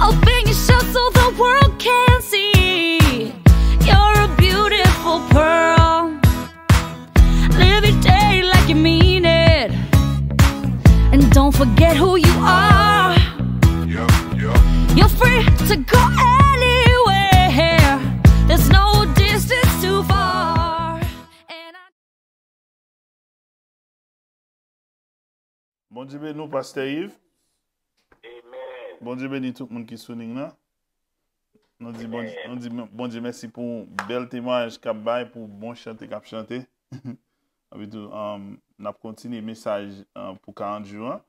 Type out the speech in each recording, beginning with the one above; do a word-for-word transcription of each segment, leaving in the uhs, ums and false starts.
Open your shirt so the world can see. You're a beautiful pearl. Live your day like you mean it. And don't forget who you are. You're free to go anywhere. There's no distance too far. And I Bondye beni w, Pastè Yves. Amen. Bondye beni tout moun ki sou liy nan. Nou di Bondye, nou di Bondye mèsi pou bèl temwayaj k ap bay, pou bon chante k ap chante. Epi tou, um, n ap kontinye mesaj uh, pou karant jou an,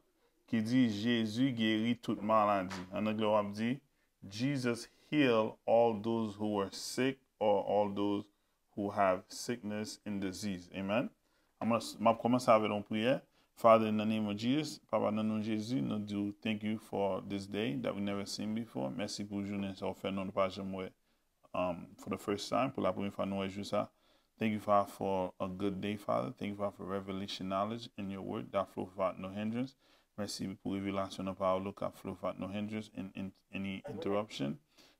ki di Jezi geri tout maladi. An anglè, w ap di Jesus heal all those who are sick or all those who have sickness and disease. Amen. M ap kòmanse avèk yon priyè. Father, in the name of Jesus, Papa, nan non Jezi, nou di w thank you for this day that we never seen before. Mèsi pou jounen sa w fè nou, nou pa janm wè um, for the first time, pou la premye fwa nou wè jou sa. Thank you, Father, for a good day, Father. Thank you, Father, for revelation knowledge in your word that flow without no hindrance. Mèsi pou revelasyon nan pawòl ou k ap flow without no hindrance and, and any interruption.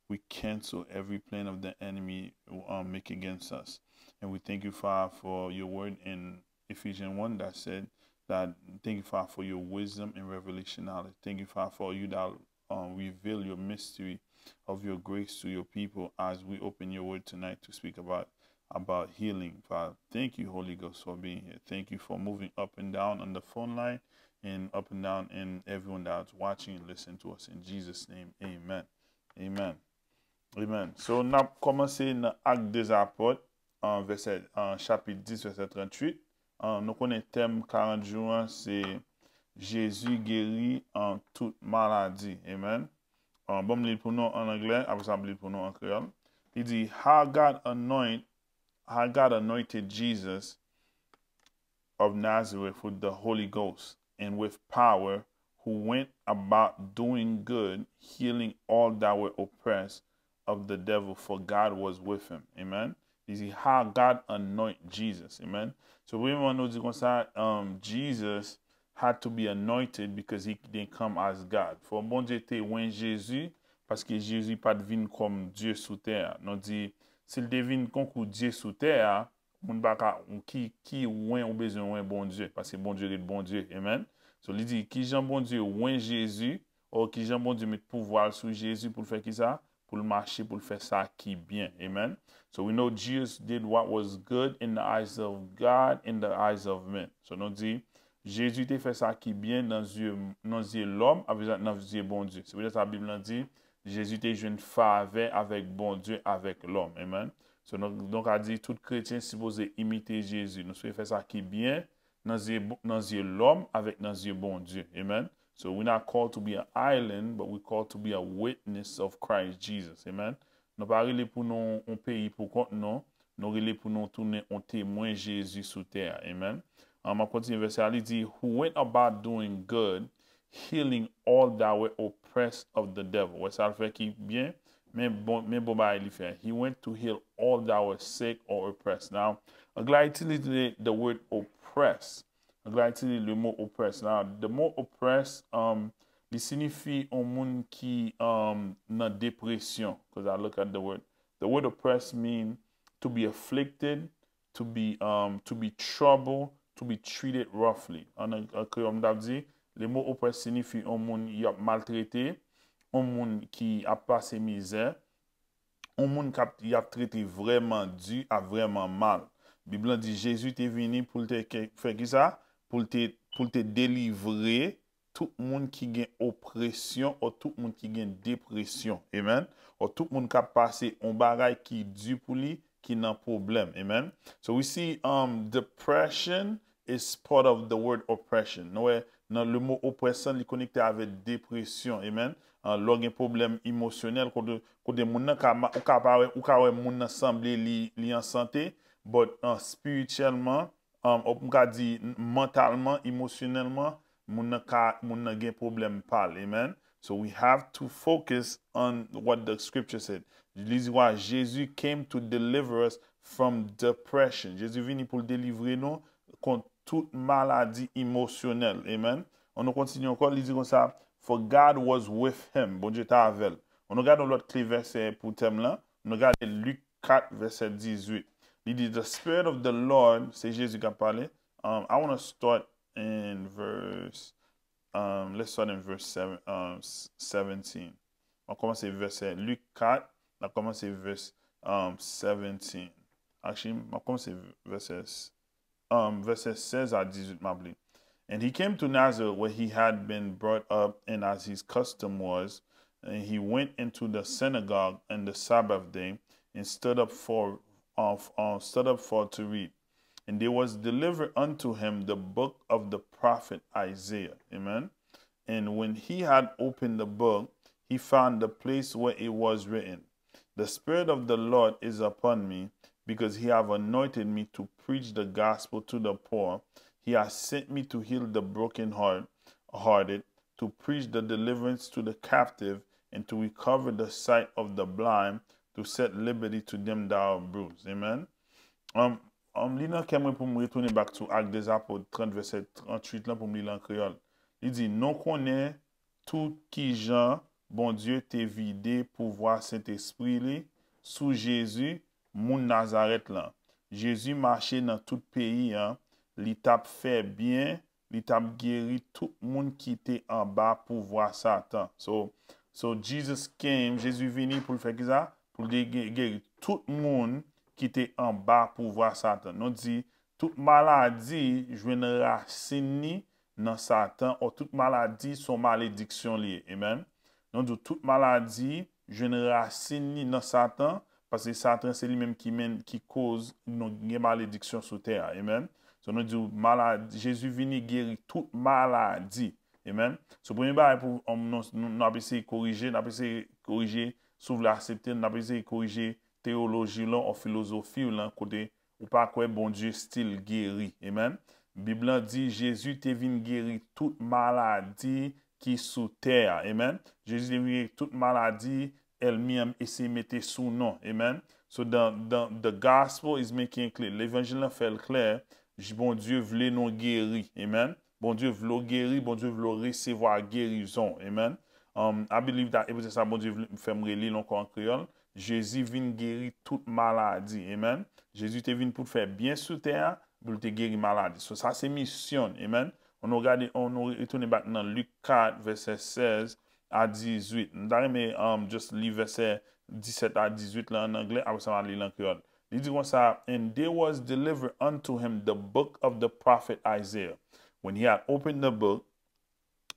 We cancel every plan of the enemy um, make against us. And we thank you, Father, for your word in Ephesians one that said that thank you, Father, for your wisdom and revelation knowledge. Thank you, Father, for you that um, reveal your mystery of your grace to your people as we open your word tonight to speak about about healing. Father, thank you, Holy Ghost, for being here. Thank you for moving up and down on the phone line and up and down in everyone that's watching and listening to us. In Jesus' name, amen. Amen. Amen. So, n ap kòmanse nan Ak dè Apòt, an vèsè, an chapit dis, vèsè tranntuit. An, nou konnen tèm karant jou an, se Jezi geri an tout maladi. Amen. An, bon, m li l pou nou an anglè, apre sa m li l pou nou an kreyòl. Li di, How God anoint, how God anointed Jesus of Nazareth with the Holy Ghost and with power, who went about doing good, healing all that were oppressed of the devil, for God was with him. Amen. Li di, How God anoint Jesus. Amen. So, premyèman, nou di konsa, um, Jesus had to be anointed because he didn't come as God. Fò Bondye te wen Jezi, paske Jezi pa t vin kòm Dye sou tè a. Nou di, si l te vin konkou Dye sou tè a, moun pa ka, ki, ki wen ou bezwen wen Bondye, paske Bondye ret Bondye. Amen. So, li di, kijan Bondye wen Jezi, o kijan Bondye met pouvwa l sou Jezi pou l fè kisa? Pou l mache, pou l fè sa ki byen. Amen. So we know Jesus did what was good in the eyes of God, in the eyes of men. So nou di, Jezi te fè sa ki byen nan zye, nan zye lòm, avè nan zye Bondye. Se poutèt sa Bib lan di, Jezi te jwenn favè avèk Bondye, avèk lòm. Amen. So nou, nou ka di tout kretyen sipoze imite Jezi. Nou sipoze fè sa ki byen nan zye, nan zye lòm avèk nan zye Bondye. Amen. So we're not called to be an island, but we called to be a witness of Christ Jesus. Amen. Nou pa rele pou nou yon peyi pou kont nou, nou rele pou nou tounen yon temwen Jezi sou tè a. Amen. An, m ap kontinye vèsè a, li di, Who went about doing good, healing all that were oppressed of the devil. Wè sa l fè ki byen, men bon, men bon bagay li fè. He went to heal all that were sick or oppressed. Now, anglè a itilize the word oppressed. Anglè a itilize le mo oppressed. Now, the mo oppressed, um, li siyifi yon moun ki um, nan depresyon. Because I look at the word. The word oppressed mean to be afflicted, to be, um, to be troubled, to be treated roughly. An, an kreyòl, m t ap di, le mo oppressed siyifi yon moun y ap maltrete, yon moun ki ap pase mizè, yon moun k ap, y ap trete vrèman di ak vrèman mal. Bib lan di Jezi te vini pou l te ke- fè kisa? Pou l te, pou l te delivre tout moun ki gen opresyon, o tout moun ki gen depresyon. Amen. O tout moun k ap pase yon bagay ki di pou li, ki nan pwoblèm. Amen. So we see um, depression is part of the word oppression. Nou wè, nan le mo oppression, li konekte avèk depresyon. Amen. Uh, lè w gen pwoblèm emosyonèl, kote, kote moun nan ka, ou ka pa wè, ou ka wè moun nan sanble li, li an sante, but uh, spirityèlman, um, ou ka di mantalman, emosyonèlman, moun nan ka, moun nan gen pwoblèm pa l. Amen. So we have to focus on what the scripture said. Li di wa, Jesus came to deliver us from depression. Jezi vini pou l delivre nou kont tout maladi emosyonèl. Amen. An nou kontinye ankò, li di konsa, For God was with him. Bondye te avè l. Ann nou gade yon lòt kle vèsè pou tèm lan. Ann nou gade Lik kat, vèsè dizuit. Li di, "The Spirit of the Lord," se Jezi k ap pale. Um, I want to start in verse, um, let's start in verse seven, um, s- seventeen. Mwen kòmanse vèsè Lik kat, mwen kòmanse vèsè, um, seventeen. Actually, mwen kòmanse vèsè s- um, vèsè sèz a dizuit, m ap li. "And he came to Nazareth, where he had been brought up, and as his custom was, and he went into the synagogue in the Sabbath day, and stood up for, uh, f- uh, stood up for to read. And there was delivered unto him the book of the prophet Isaiah." Amen. "And when he had opened the book, he found the place where it was written, 'The Spirit of the Lord is upon me, because he have anointed me to preach the gospel to the poor. He has sent me to heal the broken heart, hearted, to preach the deliverance to the captive, and to recover the sight of the blind, to set liberty to them that are bruised." Amen. Um, um, li nan kè mwen pou m retounen back to Actes des Apôtres trant vèsè tranntuit lan pou m li l an kreyòl. Li di, "Nou konnen tout kijan Bondye te vide pouvwa Sentespri li sou Jezi, moun Nazarèt lan. Jezi mache nan tout peyi an, li t ap fè byen, li t ap geri tout moun ki te anba pouvwa Satan." So, so Jesus came, Jezi vini pou l fè kisa? Pou l ge- geri tout moun ki te anba pouvwa Satan. Nou di, tout maladi jwenn rasin li nan Satan, o tout maladi se yon malediksyon li ye. Amen. Nou di tout maladi jwenn rasin li nan Satan, paske Satan se li menm ki men ki koz nou gen malediksyon sou tè a. Amen. So nou di maladi, Jezi vini geri tout maladi. Amen. So premye bagay pou um, nou, nou, nou ap eseye korije, nou ap eseye korije, si w vle aksepte, nou ap eseye korije teyoloji w lan, ou filozofi w lan, kote ou pa kwè Bondye still geri. Amen. Bib lan di Jezi te vin geri tout maladi ki sou tè a. Amen. Jezi te vin geri tout maladi ènmi an eseye mete sou nou. Amen. So the, the, the gospel is making clear. Levanjil lan fè l klè. J- Bondye vle nou geri. Amen. Bondye vle w geri, Bondye vle w resevwa gerizon. Amen. Um, I believe that e pou se sa Bondye vle fè m reli l ankò an kreyòl. Jezi vin geri tout maladi. Amen. Jezi te vin pou l fè byen sou tè a, pou l te geri maladi. So, sa se misyon. Amen. Ann nou gade, ann nou retounen back nan Lik kat, vèsè sèz a dizuit. M ta renmen um, just li vèsè disèt a dizuit la an anglè, apre sa m a li l an kreyòl. Li di konsa, "And there was delivered unto him the book of the prophet Isaiah. When he had opened the book,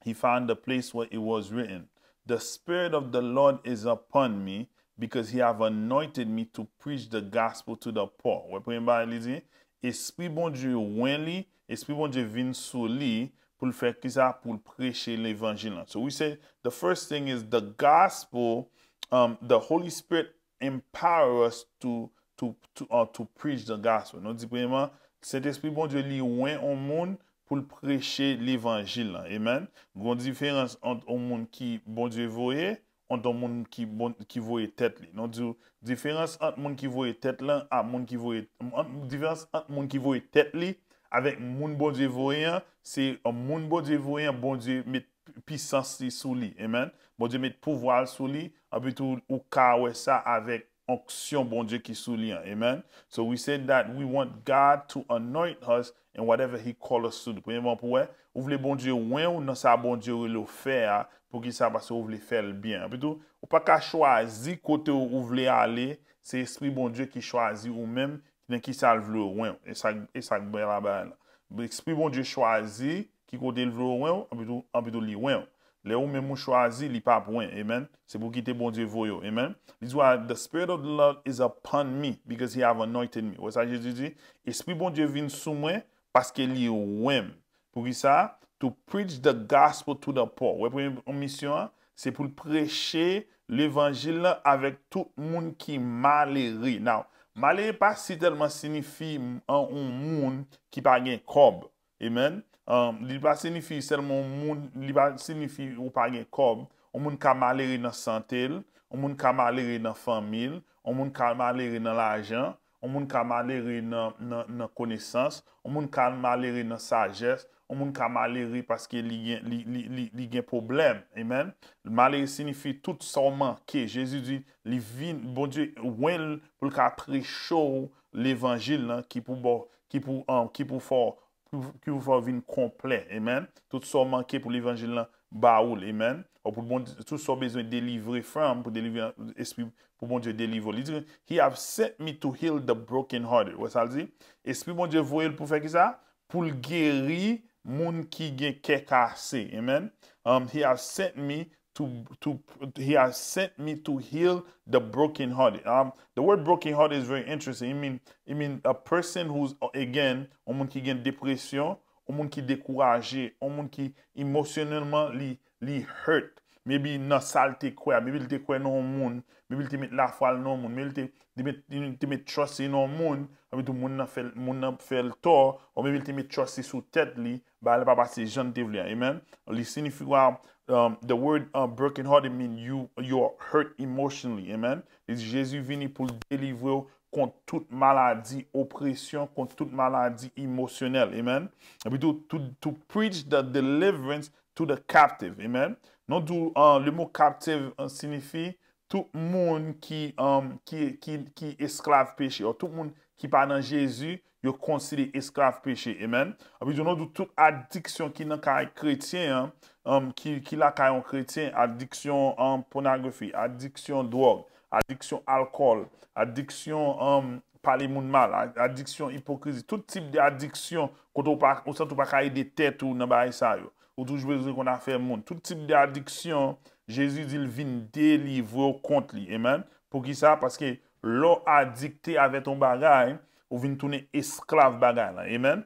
he found the place where it was written, 'The Spirit of the Lord is upon me, because he have anointed me to preach the gospel to the poor.'" Wè premye bagay li di, Espri Bondye wen li, Espri Bondye vin sou li pou l fè kisa? Pou l preche levanjil lan. So we say the first thing is the gospel, um, the Holy Spirit empower us to to to uh, to preach the gospel. Nou di premyèman, Sentespri Bondye li wen on moun pou l preche levanjil lan. Amen. Gon diferans ant on moun ki Bondye voye, ant on moun ki bon, ki voye tèt li. Nou di diferans ant moun ki voye tèt lan ak moun ki voye ant, diferans ant moun ki voye tèt li avèk moun Bondye voye an, se moun Bondye voye an, Bondye met pisans li sou li. Amen. Bondye met pouvwa l sou li, anpi tou ou ka wè sa avèk onksyon Bondye ki sou li an. Amen. So we said that we want God to anoint us in whatever he call us to do. Premyèman pou wè, ou vle Bondye wen ou nan sa Bondye rele w fè a, poukisa? Paske ou vle fè l byen. Anpi tou, ou pa ka chwazi kote ou vle ale, se Espri Bondye ki chwazi ou menm, nan kisa l vle w wen w. E sa, e sa k bèl a bagay la. Espri Bondye chwazi ki kote l vle w wen w, anpi tou, anpi tou li wen w. Lè ou menm ou chwazi, li p ap wen. Amen. Se pou kite Bondye voye w. Amen. Li di w, "The Spirit of the Lord is upon me, because he have anointed me." Wè sa Jezi di? Espri Bondye vin sou mwen, paske li wen m. Poukisa? To preach the gospel to the poor. Wè premye misyon an, se pou l preche levanjil lan avèk tout moun ki malere. Now, malere pa sitèlman siyifi on moun ki pa gen kòb. Amen. Um, li pa siyifi sèlman on moun, li pa siyifi ou pa gen kòb. On moun ka malere nan sante l, on moun ka malere nan fanmi l, on moun ka malere nan lajan, on moun ka malere nan, nan, nan konesans, on moun ka malere nan sajès, yon moun ka malere paske li gen, li, li, li, li gen pwoblèm. Amen. Malere siyifi tout sa w manke. Jezi di, li vin, Bondye wen l pou l ka preche w levanjil lan ki pou ba w, ki pou, um, ki pou fè w, pou, ki pou fè w vin konplè. Amen. Tout sa w manke pou levanjil lan ba ou l. Amen. Ou pou Bondye, tout sa w bezwen delivre from, pou delivre espri, pou Bondye delivre w. Li di, "He have sent me to heal the broken hearted." Wè sa l di? Espri Bondye voye l pou fè ki sa? Pou l geri moun ki gen kè kase. Amen. Um, he has sent me to, to, he has sent me to heal the broken hearted. Um, the word broken hearted is very interesting. It mean, it mean a person who's, uh, again, yon moun ki gen depresyon, yon moun ki dekouraje, yon moun ki emosyonèlman li, li hurt. Maybe nan sa l te kwè, maybe l te kwè nan yon moun, maybe l te met lafwa l nan yon moun, maybe l te, te met, te met trust li nan yon moun, epi tou moun nan fè, moun nan fè l tò, ou maybe l te met trust li sou tèt li, bagay la pa pase jan l te vle a. Amen. Li siyifi kwa, um, the word, uh, broken hearted mean you, you are hurt emotionally. Amen. Li di Jezi vini pou l delivre w kont tout maladi, opresyon, kont tout maladi emosyonèl. Amen. Epi tou, to, to preach the deliverance to the captive. Amen. Nou di, uh, le mo captive, uh, siyifi tout moun ki, um, ki, ki, ki esklav peche, ou tout moun ki pa nan Jezi, yo konsidere esklav peche. Amen. Epi tou, nou di tout adiksyon ki nan kay kretyen an, um, ki, ki lakay yon kretyen, adiksyon, um, pònografi, adiksyon dwòg, adiksyon alkòl, adiksyon, um, pale moun mal, a-, adiksyon ipokrizi, tout tip de adiksyon kote ou pa, ou santi ou pa ka ede tèt ou nan bagay sa yo. Ou toujou bezwen konn afè moun. Tout tip de adiksyon, Jezi di l vin delivre w kont li. Amen. Poukisa? Paske lè w adikte avèk yon bagay, ou vin tounen esklav bagay la. Amen.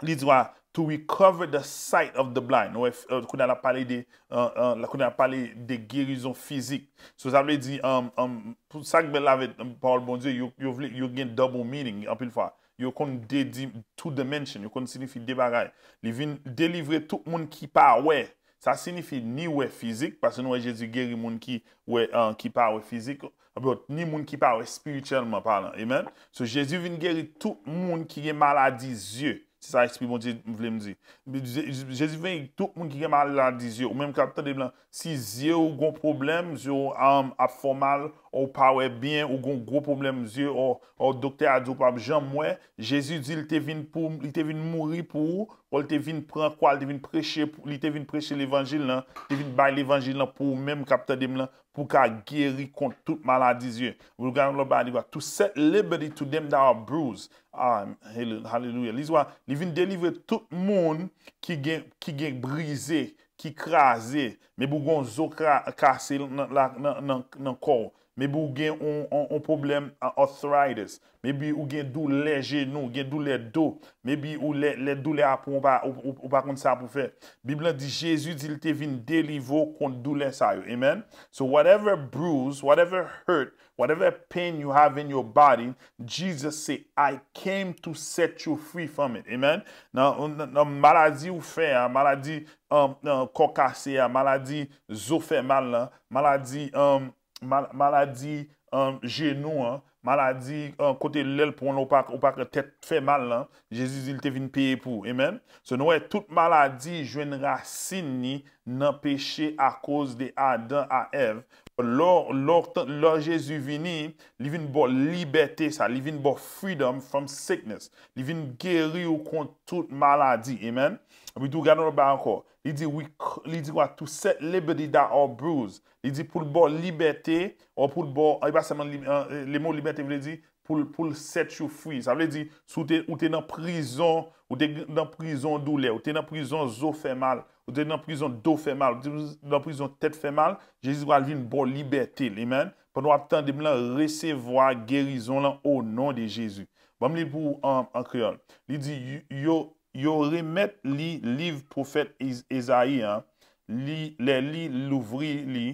Li di w, "To recover the sight of the blind." Ou wè, euh, kounye a l ap pale de, euh, euh, la, kounye a l ap pale de gerizon fizik. So, sa vle di, um, um, pou sa k bèl avèk, um, pawòl Bondye, yo, yo vle, yo gen double meaning, anpil fwa. Yo konn de di, two dimension, yo konn siyifi de bagay. Li vin delivre tout moun ki pa wè. Sa siyifi ni wè fizik, paske nou wè Jezi geri moun ki wè, uh, ki pa wè fizik, but ni moun ki pa wè espirityèlman palan. Amen. So, Jezi vin geri tout moun ki gen maladi zye. Se sa Espri Bondye vle m di. Je-, Jezi vin geri tout moun ki gen maladi zye. Ou menm k ap tande m lan, si zye w gon pwoblèm, zye w, um, ap fè w mal, ou pa wè byen, ou gon gwo pwoblèm zye, ou, ou doktè a di w p ap janm wè, Jezi di l te vin pou, li te vin mouri pou ou, ou l te vin pran kwa, li te vin preche, li te vin preche levanjil lan, li te vin bay levanjil lan pou ou menm k ap tande m lan, pou w ka geri kont tout maladi zye. Ou gade lòt bagay, li va, "To set liberty to them that are bruised." Ah, hale-, hallelujah. Li va, li vin delivre tout moun ki gen, ki gen brize, ki kraze. Maybe ou gen yon zo kra-, kase nan, nan, nan, nan, nan kò w. Maybe ou gen yon, yon, yon pwoblèm, uh, arthritis. Maybe ou gen doulè jenou, ou gen doulè do. Maybe ou lè, lè doulè a pran w pa, ou, ou, ou pa konn sa pou fè. Bib lan di Jezi di l te vin delivre w kont doulè sa yo. Amen. So whatever bruise, whatever hurt, whatever pain you have in your body, Jesus say, "I came to set you free from it." Amen. Nan, nan, nan maladi ou fè a, maladi, um, um, kò kase a, maladi zo fè mal lan, maladi, um, mal-, maladi, um, jenou an, maladi, um, kote lè l pran w ou pa, ou pa tèt fè mal lan, Jezi di l te vin peye pou ou. Amen. So nou wè tout maladi jwenn rasin li nan peche akoz de Adan a Èv. Lò, lò, lò Jezi vini, li vin ba w libète sa, li vin ba w freedom from sickness. Li vin geri w kont tout maladi. Amen. Epi tou, gade yon lòt bagay ankò. Li di, "We c-," li di, "What? To set liberty that are bruised." Li di pou l ba w libète, ou pou l ba w, e pa sèlman li-, eh, le mo libète vle di pou l, pou l set you free. Sa vle di, si w te, ou te nan prizon, ou te nan prizon doulè, ou te nan prizon zo fè mal, ou te nan prizon do fè mal, ou te nan prizon tèt fè mal, Jezi pral vin ba w libète l. Amen. Pandan w ap tande m lan, resevwa gerizon lan o non de Jezi. Ban m li pou ou an, an kreyòl. Li di, yo, yo remèt li liv pwofèt Iz-, Ezayi an, li, lè li louvri li,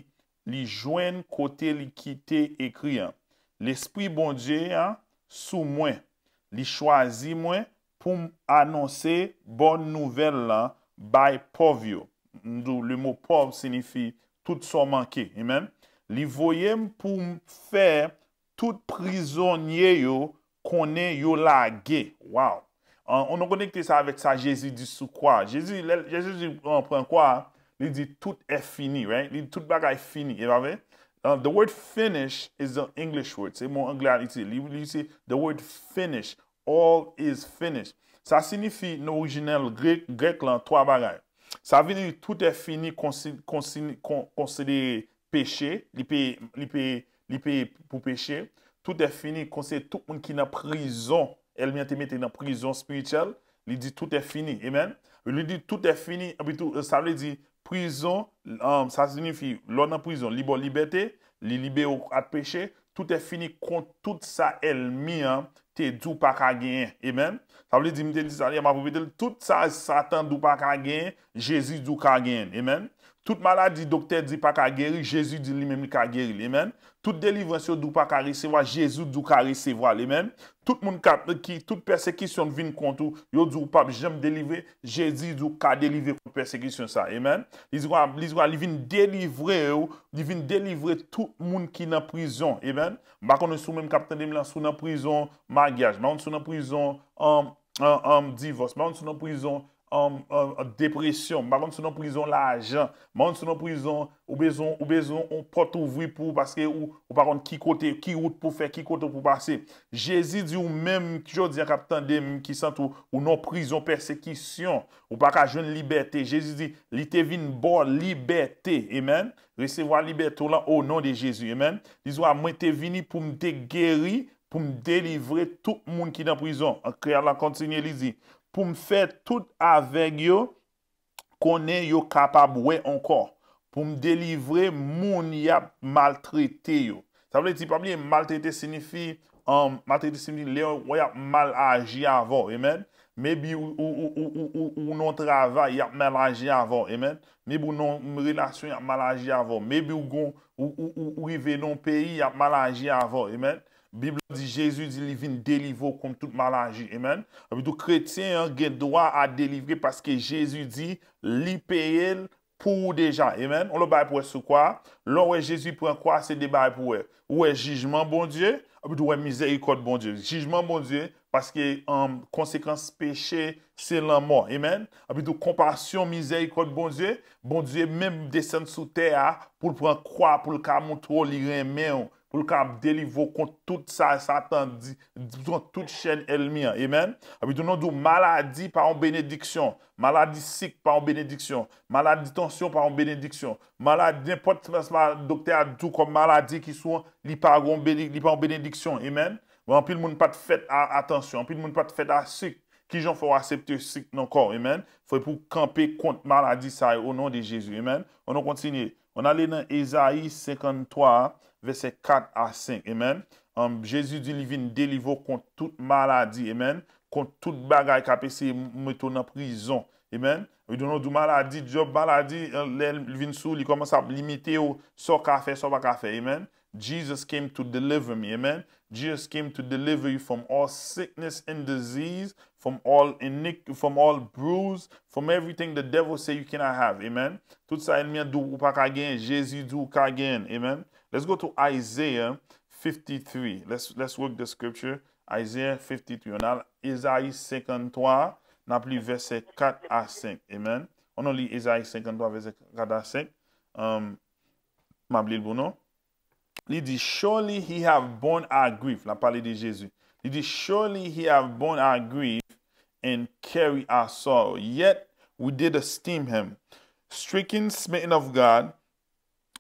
li jwenn kote li kite ekri an. Lespri Bondye a sou mwen. Li chwazi mwen pou m anonse bòn nouvèl lan bay pòv yo. M di w, le mo pòv siyifi tout sa w manke. Amen. Li voye m pou m fè tout prizonye yo konnen yo lage. Wow! An, nou konekte sa avèk sa Jezi di sou kwa. Jezi, lè, lè Jezi, an, pran kwa, li di, tout est fini, right? Li di, tout bagay fini, e pa vre? Uh, the word finish is an English word. Se mo anglè a li itilize. Li, li se the word finish. All is finished. Sa siyifi nan orijinal grek, grek lan, twa bagay. Sa vle di tout est fini konsi-, konsi-, kon-, konsidere peche, li peye, li peye, li peye pou peche. Tout est fini konsidere tout moun ki nan prizon, ènmi an te mete nan prizon espirityèl, li di tout est fini. Amen. Li di tout est fini, epi tou, sa vle di prizon, um, sa siyifi, lè w nan prizon, li ba w libète, li libere w ak peche, tout est fini kont tout sa ènmi an te di w pa ka genyen. Amen. Sa vle di, m te di sa yè, m ap repete l, tout sa Satan di w pa ka genyen, Jezi di w ka genyen. Amen. Tout maladi doktè di pa ka geri, Jezi di li menm li ka geri l. Amen. Tout delivrans yo di w pa ka resevwa, Jezi di w ka resevwa l. Amen. Tout moun k ap, ki, tout pèsekisyon vin kont ou, yo di w p ap janm delivre, Jezi di w ka delivre kont pèsekisyon sa. Amen. Li di w, li di w, li vin delivre w, li vin delivre tout moun ki nan prizon. Amen. M pa konnen si w menm k ap tande m lan, si w nan prizon maryaj, m pa konn si w nan prizon, um, um, um, divòs, m pa konn si w nan prizon, um, um, depresyon, m pa konn si w nan prizon lajan, m pa konn si w nan prizon, ou bezwen, ou bezwen yon pòt ouvri pou ou, paske ou, ou pa konn ki kote, ki wout pou fè, ki kote pou pase. Jezi di w menm, jodi a k ap tande m, ki santi w, ou nan prizon pèsekisyon, ou pa ka jwenn libète. Jezi di, li te vin ba w libète. Amen. Resevwa libète w lan o non de Jezi. Amen. Li di w, mwen te vini pou m te geri, pou m delivre tout moun ki nan prizon. An kreyòl la kontinye, li di, pou m fè tout avèg yo konnen yo kapab wè ankò, pou m delivre moun y ap maltrete yo. Sa vle di, pa bliye, maltrete siyifi, um, maltrete siyifi lè y ap mal aji avè w, amen. Maybe ou, ou, ou, ou, ou, ou, ou nan travay, y ap mal aji avè w, amen. Maybe ou nan relasyon, y ap mal aji avè w. Maybe ou gon, ou, ou, ou, ou rive nan peyi, y ap mal aji avè w, amen. Bib la di, Jezi di li vin delivre w kont tout maladi. Amen. Epi tou, kretyen an gen dwa a delivre paske Jezi di li peye l pou ou deja. Amen. On lòt bagay pou wè sou kwa. Lè w wè Jezi pran kwa, se de bagay pou wè. Ou wè jijman Bondye, epi tou wè mizèrikòd Bondye. Jijman Bondye, paske, um, konsekans peche, se lanmò. Amen. Epi tou konpasyon, mizèrikòd Bondye, Bondye menm desann sou tè a pou l pran kwa, pou l ka montre w li renmen w, pou l ka delivre w kont tout sa Satan di, kont tout chèn ènmi an. Amen. Epi tou nou di w maladi pa yon benediksyon, maladi sik pa yon benediksyon, maladi tansyon pa yon benediksyon, maladi nenpòt sa doktè a di w kòm maladi ki sou, li pa yon beni-, li pa yon benediksyon. Amen. Bon, anpil moun pa t fèt a, a tansyon, anpil moun pa t fèt a sik. Kijan w fè w aksepte sik nan kò w? Amen. Fò pou w kanpe kont maladi sa yo o non de Jezi. Amen. Ann nou kontinye. Ann ale nan Ezayi senkanntwa, vèsè kat a senk. Amen. Um, Jezi di li vin delivre w kont tout maladi. Amen. Kont tout bagay k ap eseye mete w nan prizon. Amen. Epi nou di w maladi, dyòb maladi, lè l vin sou, li kòmanse ap limite w, sa w ka fè, sa w pa ka fè. Amen. Jesus came to deliver me. Amen. Jesus came to deliver you from all sickness and disease, from all iniqu-, from all bruise, from everything the devil say you cannot have. Amen. Tout sa ènmi an di w ou pa ka genyen, Jezi di w ka genyen. Amen. Let's go to Isaiah fifty-three. Let's, let's work the scripture. Isaiah fifty-three. Ann al Ezayi senkanntwa, n ap li vèsè kat a senk. Amen. Ann nou li Ezayi senkanntwa, vèsè kat a senk. Um, m ap li l pou nou. Li di, surely he have borne our grief. L ap pale de Jezi. Li di, surely he have borne our grief and carry our sorrow. Yet we did esteem him stricken, smitten of God,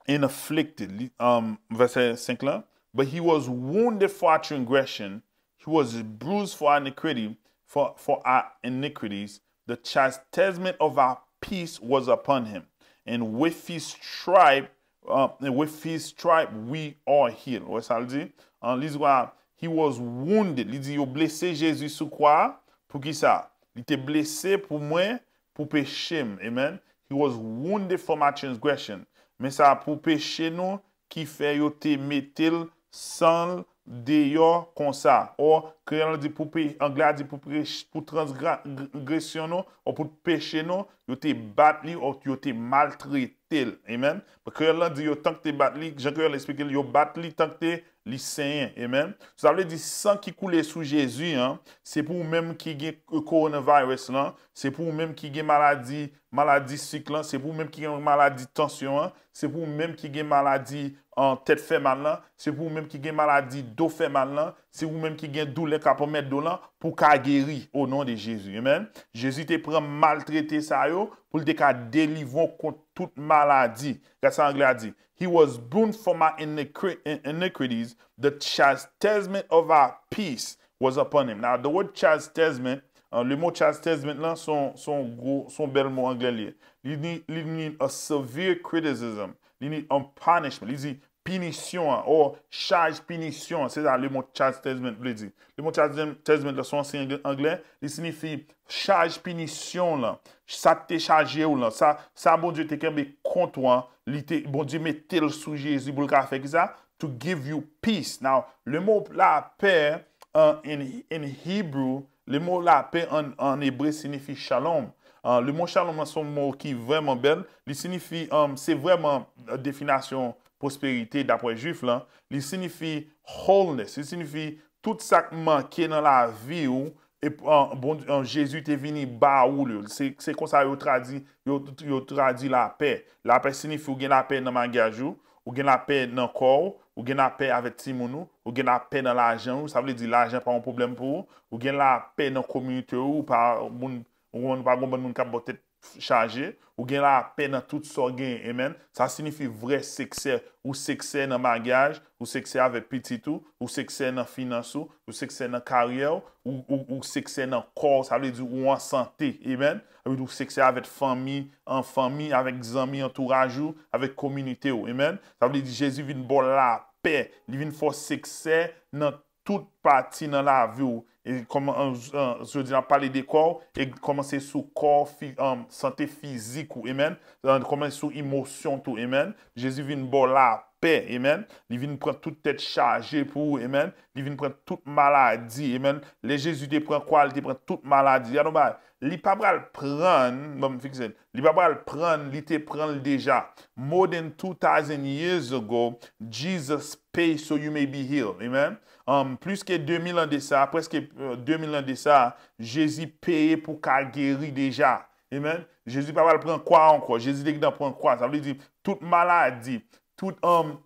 and afflicted. Li, um, vèsè senk lan. But he was wounded for our transgression, he was bruised for our iniquity, for, for our iniquities. The chastisement of our peace was upon him, and with his stripe, uh, and with his stripe we are healed. Wè sa l di? An, li di, he was wounded. Li di, yo blese Jezi sou kwa a. Poukisa? Li te blese pou mwen, pou peche m. Amen. He was wounded for my transgression. Men sa pou peche nou ki fè yo te mete l san l deyò konsa. Ò, kreyòl di pou pe-, anglè a di pou pe-, pou transgresyon nou, ò pou peche nou, yo te bat li, ò yo te maltrete l. Amen. Kreyòl lan di yo tank te bat li, jan kreyòl eksplike l, yo bat li tank te li senyen. Amen. Sa vle di san ki koule sou Jezi an, se pou ou menm ki gen coronavirus lan, se pou ou menm ki gen maladi, maladi sik lan, se pou ou menm ki gen maladi tansyon an, se pou ou menm ki gen maladi an tèt fè mal lan, se pou ou menm ki gen maladi do fè mal lan, se ou menm ki gen doulè k ap anmède w lan, pou w ka geri o non de Jezi. Amen. Jezi te pran maltrete sa yo pou l te ka delivre w kont tout maladi. Gad sa anglè a di. He was bruised for my iniqui- in- iniquities, the chastisement of our peace was upon him. Now, the word chastisement, uh, le mo chastisement lan, son, son gwo, son bèl mo anglè li. Li ni, li ni a severe criticism. Li ni a punishment. Li di pinisyon an, or chaj pinisyon an. Se sa le mo chastisement vle di. Le mo chastisement lan, son ansyen anglè, li siyifi chaj pinisyon lan. Sa k te chaje w lan. Sa, sa Bondye te kenbe kont ou an, li te, Bondye mete l sou Jezi pou l ka fè ki sa? To give you peace. Now, le mo lapè, uh, in, in Hebrew, le mo lapè an, an ebre siyifi shalom. Uh, le mo shalom lan se yon mo ki vrèman bèl. Li siyifi, um, se vrèman, uh, definasyon pwosperite dapre Jwif lan. Li siyifi wholeness. Li siyifi tout sa k manke nan lavi w, e, an, bon, an, Jezi te vini ba ou li. Se, se konsa yo tradui, yo, yo tradui lapè. Lapè siyifi ou gen lapè nan maryaj ou, ou gen lapè nan kò w, ou gen lapè avèk timoun ou, ou gen lapè nan lajan ou, sa vle di lajan pa yon pwoblèm pou ou, ou gen lapè nan kominote ou, ou pa moun, ou konprann, ou pa gon bann moun k ap ba w tèt chaje, ou gen lapè nan tout sa w genyen, amen. Sa siyifi vrè siksè, ou siksè nan maryaj, ou siksè avèk pitit ou, ou siksè nan finans ou, ou siksè nan karyè w, ou, ou, ou siksè nan kò w, sa vle di ou an sante, amen. Epi ou siksè avèk fanmi, an fanmi, avèk zanmi, antouraj ou, avèk kominote w, amen. Sa vle di Jezi vin ba w lapè, li vin fè w siksè nan tout pati nan lavi w. E kòman, an, an, jodi n ap pale de kò w, e kòmanse sou kò w, fi, an, sante fizik ou, amen. An, kòmanse sou emosyon tou, amen. Jezi vin ba w lapè, amen. Li vin pran tout tèt chaje pou ou, amen. Li vin pran tout maladi, amen. Lè Jezi te pran kwa, li te pran tout maladi. Gade yon bagay, li pa pral pran, ban m fikse l, li pa pral pran, li te pran l deja. More than two thousand years ago, Jesus pay so you may be healed. Amen. Um, plis ke de mil an de sa, prèske, euh, de mil an de sa, Jezi peye pou ka geri deja. Amen. Jezi pa pral pran kwa ankò. Jezi te gentan pran kwa. Sa vle di, tout maladi, tout, um,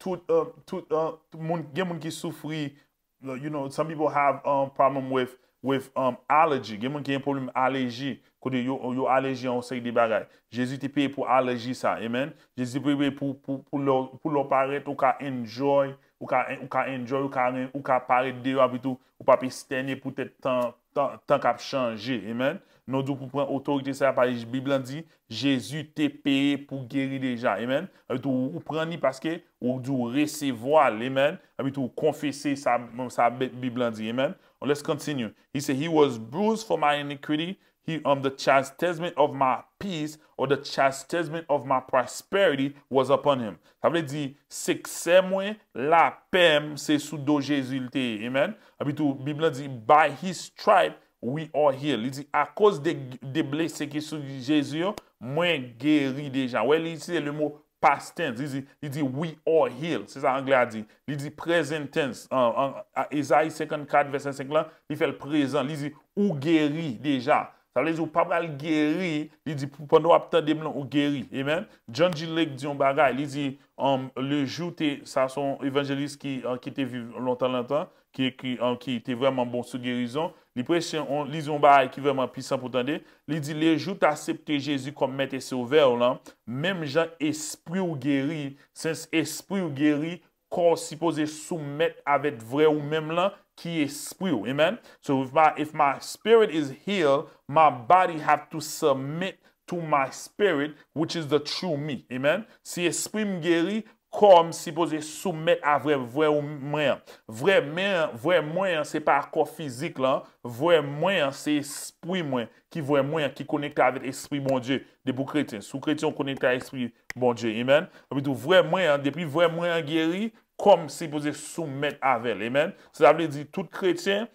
tout, uh, tout, uh, moun, gen moun ki soufri, you know, some people have, um, problem with, with, um, allergy. Gen moun ki gen pwoblèm alèji, kote yo, yo alèji a yon seri de bagay. Jezi te peye pou alèji sa, amen. Jezi te peye pou, pou, pou lè, pou lè w parèt, ou ka enjoy, ou ka, ou ka enjoy, ou ka, ou ka parèt deyò, epi tou, ou p ap estène poutèt tan, tan, tan k ap chanje, amen. Nou di w pou pran otorite sa, paske Bib lan di, Jezi te peye pou geri deja, amen. Epi tou, ou pran li paske ou di w resevwa l, amen. Epi tou, ou konfese sa, sa Bib lan di, amen. Let's continue. He said, he was bruised for my iniquity, he, um, the chastisement of my peace, or the chastisement of my prosperity was upon him. Sa vle di, siksè mwen, lapè m, se sou do Jezi l te ye. Amen. Epi tou, Bib lan di, by his stripe, we are healed. Li di, akoz de, de blese ki sou Jezi yo, mwen geri deja. Wè, li itilize le mo past tense. Li di, li di, we are healed. Se sa anglè a di. Li di present tense. An, an, a, Ezayi senkannkat, vèsè senk lan, li fè l prezan. Li di, ou geri deja. Sa vle di ou pa pral geri, li di, pou, pandan w ap tande m lan, ou geri. Amen. John G. Lake di yon bagay, li di, um, le jou te, sa se yon evanjelis ki, uh, ki te viv lontan, lontan, ki, ki, uh, ki te vrèman bon sou gerizon. Li preche, on, li di yon bagay ki vrèman pwisan pou tande. Li di, le jou w t aksepte Jezi kòm Mèt e Sovè w lan, menm jan espri w geri, sens espri w geri, kò w sipoze soumèt avèk vrè ou menm lan, ki espri w. Amen. So if my, if my spirit is healed, my body have to submit to my spirit, which is the true me. Amen. Si espri m geri, kò m sipoze soumèt a vrè, vrè ou mwen an. Vrè mwen an, vrè mwen an, se pa kò fizik lan. Vrè mwen an, se espri mwen, ki vrè mwen an, ki konekte avèk espri Bondye. Depi w kretyen, si w kretyen, w konekte a espri Bondye. Amen. Epi tou, vrè mwen an, depi vrè mwen an geri, kò m sipoze soumèt avè l. Amen. Sa vle di, tout kretyen,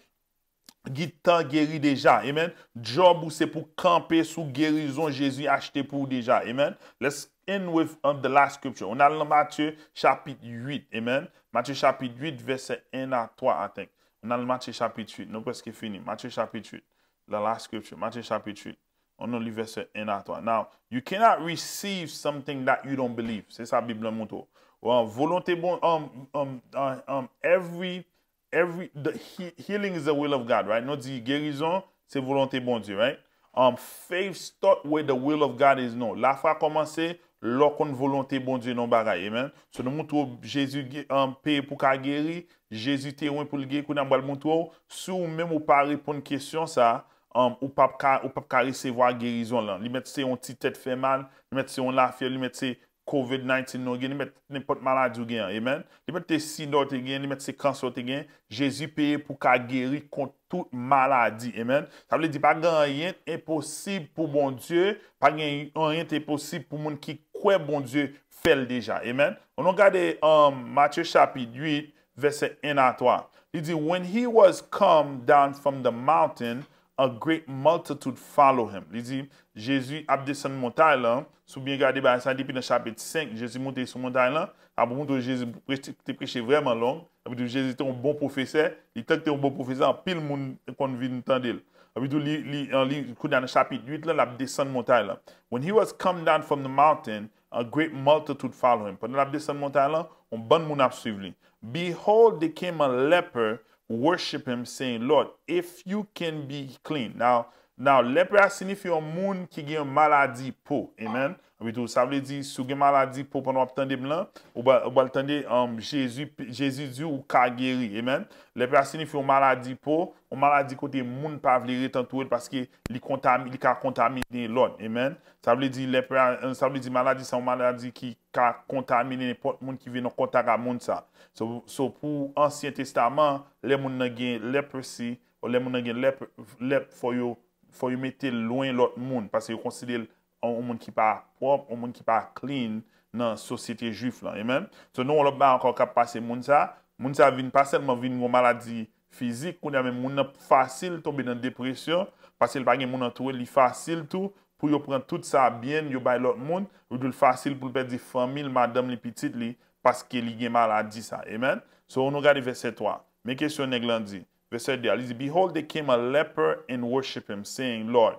gentan geri deja. Amen. Djòb ou se pou kanpe sou gerizon Jezi achte pou ou deja. Amen. Let's end with um, the last scripture. On al nan Matye chapit uit. Amen. Matye chapit uit, vèsè en a twa, I think. On al Matye chapit uit. Nou prèske fini. Matye chapit uit. The last scripture. Matye chapit uit. On nou li vèsè en a twa. Now, you cannot receive something that you don't believe. Se sa Bib la montre w. Bon, volonte bon, um, um, um, um, every every the he, healing is the will of God, right? Nou di gerizon se volonte Bondye, right? Um, faith start where the will of God is known. Lafwa kòmanse lè w konn volonte Bondye nan bagay, amen. So nou montre w Jezi um, peye pou ka geri, Jezi te wen pou l geri, kounye a m pral montre w, si w menm ou pa reponn kesyon sa, um, ou p ap ka, ou p ap ka resevwa gerizon lan. Li mèt se yon ti tèt fè mal, li mèt se yon lafyèv, li mèt se covid nineteen nou gen, li mèt nenpòt maladi ou gen an, amen. Li mèt te sida w te gen, li mèt se kansè w te gen, Jezi peye pou ka geri kont tout maladi, amen. Sa vle di pa gen anyen enposib pou Bondye, pa gen anyen te posib pou moun ki kwè Bondye fè l deja, amen. Ann nou gade um, Matye chapit uit, vèsè en a twa. Li di, when he was come down from the mountain, a great multitude follow him. Li di, Jezi ap desann montay lan. Si w byen gade bagay sa depi nan chapit senk, Jezi monte sou montay lan. Apre montre Jezi preche- te preche vrèman long. Epi tou Jezi te yon bon pwofesè. Li tank te yon bon pwofesè, anpil moun konn vin tande l. Epi tou li, li, li kounye a nan chapit uit lan, l ap desann montay lan. When he was come down from the mountain, a great multitude follow him. Pandan l ap desann montay lan, yon bann moun ap swiv li. Behold, there came a leper worship him, saying, Lord, if you can be clean. Now, now, lèprè a siyifi yon moun ki gen yon maladi po. Amen. Epi tou, sa vle di, si w gen maladi po pandan w ap tande m lan, ou ba- ou pral tande um, Jezi, Jezi di ou ka geri. Amen. Lèprè a siyifi yon maladi po, yon maladi kote moun pa vle ret antoure l paske li kontami, li ka kontamine lòt. Amen. Sa vle di lèprè a, sa vle di maladi sa yon maladi ki ka kontamine nenpòt moun ki vin an kontak ak moun sa. So, so pou Ansyen Testaman, lè moun nan gen leprosy, ou lè moun nan gen lèp, lèp fò yo, fò yo mete l lwen lòt moun, paske yo konsidere l yon moun ki pa pwòp, yon moun ki pa clean nan sosyete jwif lan. Amen. So, nou, yon lòt bagay ankò k ap pase moun sa, moun sa vin pa sèlman vin yon maladi fizik, kounye a menm moun nan fasil tonbe nan depresyon, paske l pa gen moun antoure l, li fasil tou pou yo pran tout sa byen yo bay lòt moun, epi tou l fasil pou l pèdi fanmi l, madanm li, pitit li, paske li gen maladi sa. Amen. So, nou gade vèsè twa. Men kesyon nèg lan di. Vèsè de a, li di, Behold, there came a leper and worship him, saying, Lord,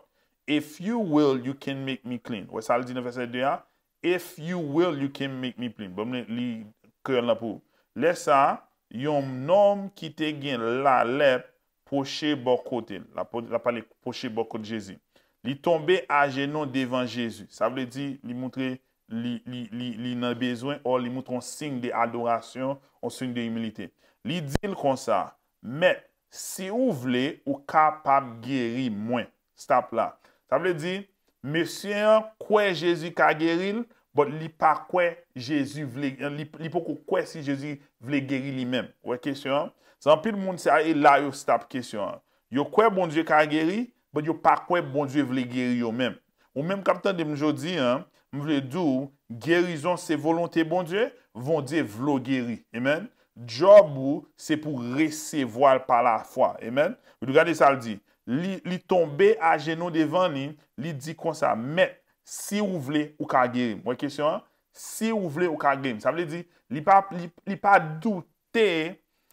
if you will, you can make me clean. Wè sa l di nan vèsè de a? If you will, you can make me clean. Bon, mwen li kreyòl lan pou ou. Lè sa a, yon nonm ki te gen lalèp pwoche bò kote l. L ap pale pwoche bò kot Jezi. Li tonbe ajenou devan Jezi. Sa vle di, li montre li, li, li, li nan bezwen, o li montre yon siy de adorasyon, yon siy de imilite. Li di l konsa, Mèt, si ou vle, ou kapab geri mwen. Stop la. Sa vle di, mesye an kwè Jezi ka geri l, but li pa kwè Jezi vle, li, li poko kwè si Jezi vle geri li menm. Ou wè kesyon an? Se anpil moun sa e la yo stop kesyon an. Yo kwè Bondye ka geri, but yo pa kwè Bondye vle geri yo menm. Ou menm k ap tande m jodi a, m vle di w, gerizon se volonte Bondye, Bondye vle w geri. Amen. Djòb ou se pou resevwa l pa lafwa. Amen. Ou gade sa l di. Li, li tonbe ajenou devan li, li di konsa, Mèt, si ou vle, ou ka geri m. Wè kesyon an? Si ou vle, ou ka geri m. Sa vle di, li pa, li, li pa doute,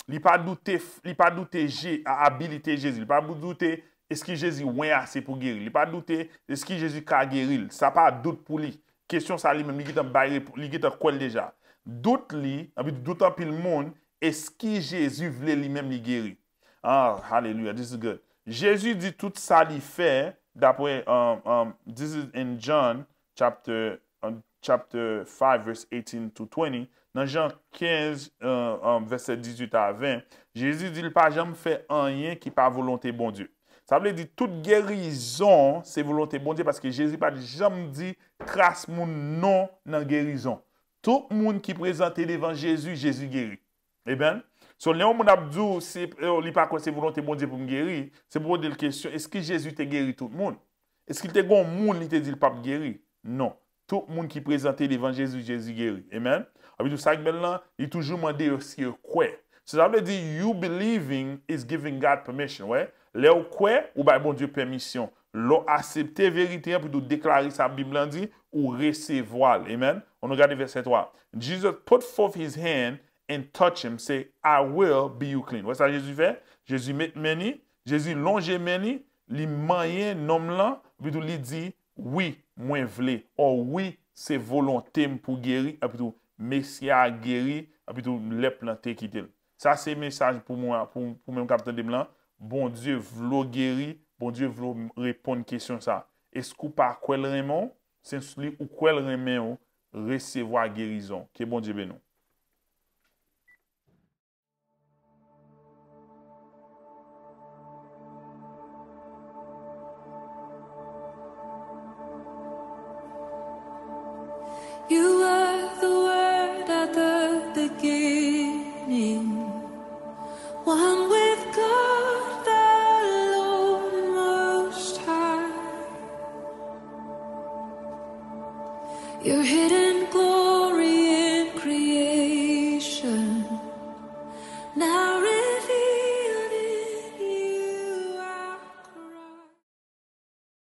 li pa doute, li pa doute Je- a- abilite Jezi. Li pa doute èske Jezi wen ase pou geri. Li pa doute èske Jezi ka geri l. Sa pa dout pou li. Kesyon sa li menm, li gentan bay repo- li gentan kwè l deja. Dout li, anpi dout anpil moun, èske Jezi vle li menm li geri? Ah, hallelujah, this is good. Jezi di tout sa li fè, dapre, um, um, this is in John chapter, um, chapter five, verse eighteen to twenty. Nan Jan kenz, uh, um, vèsè dizuit a ven, Jezi di l pa janm fè anyen ki pa volonte Bondye. Sa vle di tout gerizon se volonte Bondye, paske Jezi pa t janm di kras moun non nan gerizon. Tout moun ki prezante devan Jezi, Jezi geri. Amen. So, lè yon moun ap di w se, eh, li pa kwè se volonte Bondye pou m geri, se pou poze l kesyon, èske Jezi te geri tout moun? Èske l te gen yon moun li te di l p ap geri? Non. Tout moun ki prezante devan Jezi, Jezi geri. Amen. Epi tou sa k bèl lan, li toujou mande yo si yo kwè. So, sa vle di, you believing is giving God permission, wè. Lè w kwè, ou bay Bondye pèmisyon Lè w aksepte verite an, epi tou deklare sa Bib lan di, ou resevwa l. Amen. Ann nou gade vèsè twa. Jesus put forth his hand and touch him, say, "I will be you clean." Wè sa Jezi fè? Jezi met men li, Jezi lonje men li, li manyen nonm lan, epi tou li di, "Wi, mwen vle." Ò wi, se volonte m pou geri, epi tou Mesi a geri, epi tou lèp lan te kite l. Sa se mesaj pou mwen, pou, pou menm k ap tande m lan. Bondye vle w geri, Bondye vle w reponn kesyon sa. Èske w pa kwè l renmen w? Since li ou kwè l renmen w, resevwa gerizon. Ke Bondye beni w.